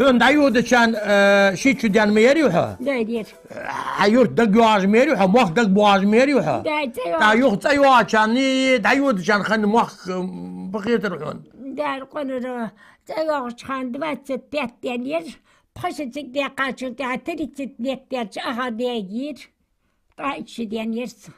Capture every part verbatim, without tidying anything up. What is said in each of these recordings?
Хьона дӀайодачарна, э, шийтта шу даьнна ма яр хьо? Даьд, яр. Хьа юрт дагайоагӀаш ма яр хьо, мохк дагабоагӀаш ма яр хьо? Даьд, цӀа йоагӀаш. ТӀаккха юха цӀа йоагӀачарна, дӀайодачарна хинна мохк, м, фу хетар хьона? Даьра къонара, цӀа йоагӀача хана двадцать пять даьнна яр, пхи шу цига даьккхачул тӀехьагӀа тридцать лет даьлча ахьа даьгийра. ТӀаккха итт шу даьнна яр со.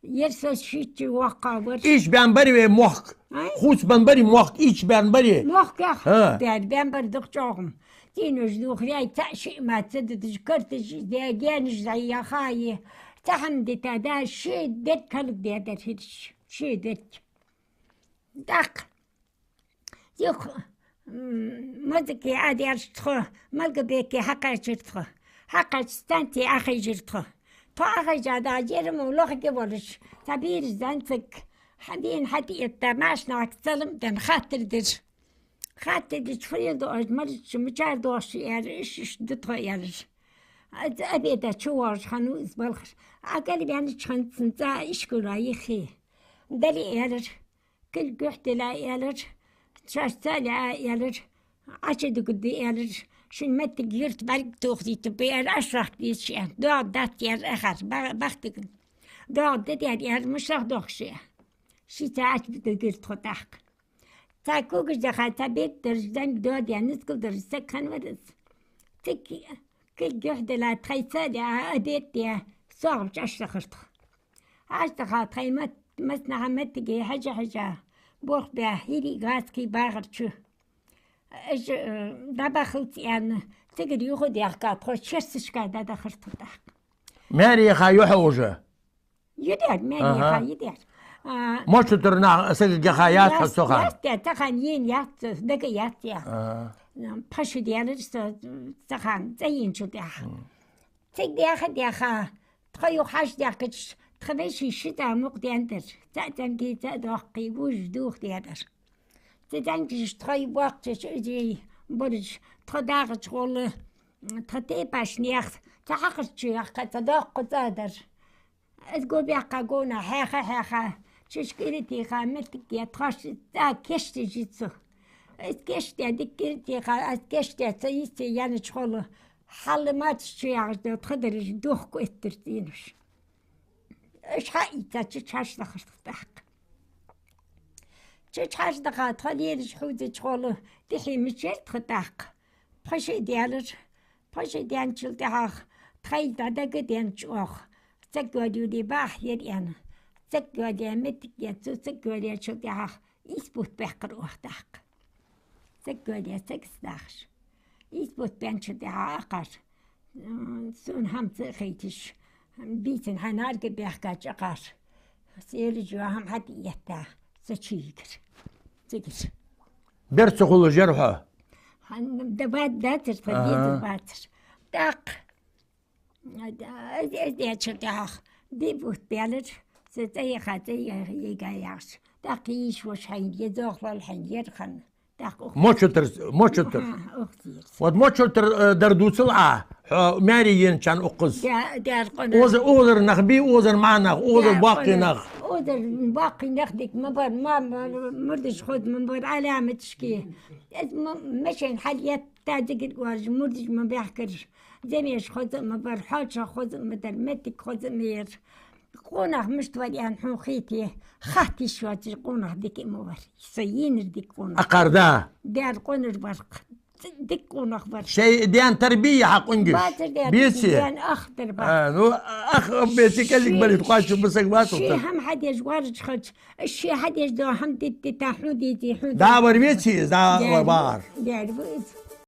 Яр со шийтта шу воккха вар. Итт шу баьнна барий вай мохк? Ай? Хувцабенна барий мохк, итт шу баьнна барий? Мохк яхар. ХӀа. Даьра, баьнна бар дукха чӀоагӀа. ЦӀенош дохарий, цаӀ шиъ ма ца дуташ, карташ, даь, гаьнаш дӀаяхай. Цхьа хӀама дита, да, ши дерг хӀалакдаьдар хӀирш. Ши дерг. ТӀаккха Юха, м, музыке Ӏодерш тхо, Малгобеке хьакхаьчар тхо. Хьакхаьчача станце Ӏохайжар тхо. Тхо Ӏохайжа дӀа, Ӏерам лохаргья волаш, цхьа бераш зӀамсаг хьадийна хьатӀаэтта, машинах салам а даь, хаттар дир. Хаттар дича, фу ел доагӀаш, марча мичара доагӀаш, аьлар, иш, иш да тхо, аьлар. Аз обеда чувоагӀаш хиннав из балхара. Ӏа кӀалбаьннача хана цун цӀа ишкула йиххе. Дале, аьлар. Кулг юхь дилла, аьлар, шоаш цӀа лаьа, аьлар, Ӏочудугаргда, аьлар, шун моттиг юрта бӀаргатохадайтаргба, аьлар, Ӏочувахийтаргда, аьлар, доагӀаргдац, аьлар, ахар, ба-, бахкийтаргда. ДоагӀаргда, аьлар, аьлар, мишта доагӀа шоана? Шийца Ӏочудугаргда тхо тӀаккха. Цхьа когаш даха, цхьа бетта дарж, зӀамига доаде, низкъала дарж саг хиннавар из. Цига кулг юхь дилла, тхоай цӀа а даь, обед а даь, соагӀа чу Ӏочудахар тхо. Ӏочудаха тхоай мас-, массанахьа моттиге хьежа-хьежа, болх баь, хӀирий, гӀазкхий багӀар чу. Уж, э, дӀабахалца аьнна, цигара юха а даьхка, тхо шерсташка дӀадахар тхо тӀаккха. Маьре яха ю хьо уже? Ю даьра, маьре яха ю даьра. А, моча тӀара нах сага яха яц хьо цу хана? Яц, яц, цу хана ена яц, дага яц, яц. Ага. Пхи шу даьлар со цу хана, цӀа еначул тӀехьагӀа. Цига даьха-даьха, тхо юха хьажа даьхкача, тха веший ши цӀа мукъа даьннадар. ЦаӀ зӀамига, цаӀ доккхий, вужаш дохадаьдар. Цу зӀамигашта тхоай боккхача, уж болаш, тхо дагӀача гӀолла, тха тепаш наьха, цхьа хьакхарча чу яьккха, цхьа доккха цӀа дар. Из го баьккха гонахьа хьаьха-хьаьха, чу кӀира тийха, моттиг я, тхоаш цӀа кийчдеш я цу. Из кийчдаь, дика кӀира тийха, из кийчдаь, цу йисте яьннача гӀолла, хьалла мача чу ягӀаш дола тха дараш дохко эттар цӀенош. Уж хьаийца, чу хьажадахар тхо тӀаккха. Чу хьажадаха, тхо лелаш хьувзача гӀолла, тӀехье мича яр тхо тӀаккха? Пхи шу даьлар. Пхи шу даьнначул тӀехьагӀа тхоай дӀадагаденнача оаха, саг йоалае бахьа яр аьнна. Саг йоалае моттиг я, цу саг йоалаечул тӀехьагӀа ийс бутт баьккхар оаха тӀаккха. Саг йоалае, саг ца дахаш. Ийс бутт баьнначул тӀехьагӀа акхар, м, сона хӀама ца хайташ, бийсан хьанарга баьхкача акхар, селаш йола хӀама хьатӀаэтта, со чуйигар. Цигара. Бер ца хулаш яр хьо? Хьан-, да ба-, дацар тха, ага, дезар бацар. ТӀаккха, аз, аз деча тӀехьагӀа, диъ бутт баьлар, со цӀа яха, цӀа я-, йига яхаш. ТӀаккха йиша-воша хьайна, е зоахалол хьайна, яр хинна. ТӀаккха ух-, моча тӀара, моча тӀара. Ага, ух дийрца. Вот моча тӀара, э, дар дувцал Ӏа, хьо маьре еначарна укхаза. Да, даьра къонара. Оза-, озар нах бий, озар маӀа нах, озар боккхий нах. Озар боккхий нах дика ма бар, ма, ма, мурдаш хоза ма бар, Ӏаламаташка. Из ма, машен хьалъетта, дигар оаржа, мурдаш ма баьхкар. Замеш хоза ма бар, хьоалчагӀ хоза ма дар, моттиг хоза ма яр. Къонах мишта вар аьнна хьона хете, хатта йиш йоацаш къонах дика ма вар. Со енар дика къонах. Акхар да? Даьра къонара вар-кх. Дика къонах вар. Шоай даьна тарбия хьакъ унгаш? Бацар даьра, беце? Даьна ах дар бац. А, ну, ах беце кӀезига балийта, кхоачам ба саг вацал. Ший хӀама хьадеш варжа хилча, ший хьадеш дола хӀама дита, дита, хьона дийца, хьона дийца. Да вар веце, да вар багӀар. Даьра, даьра,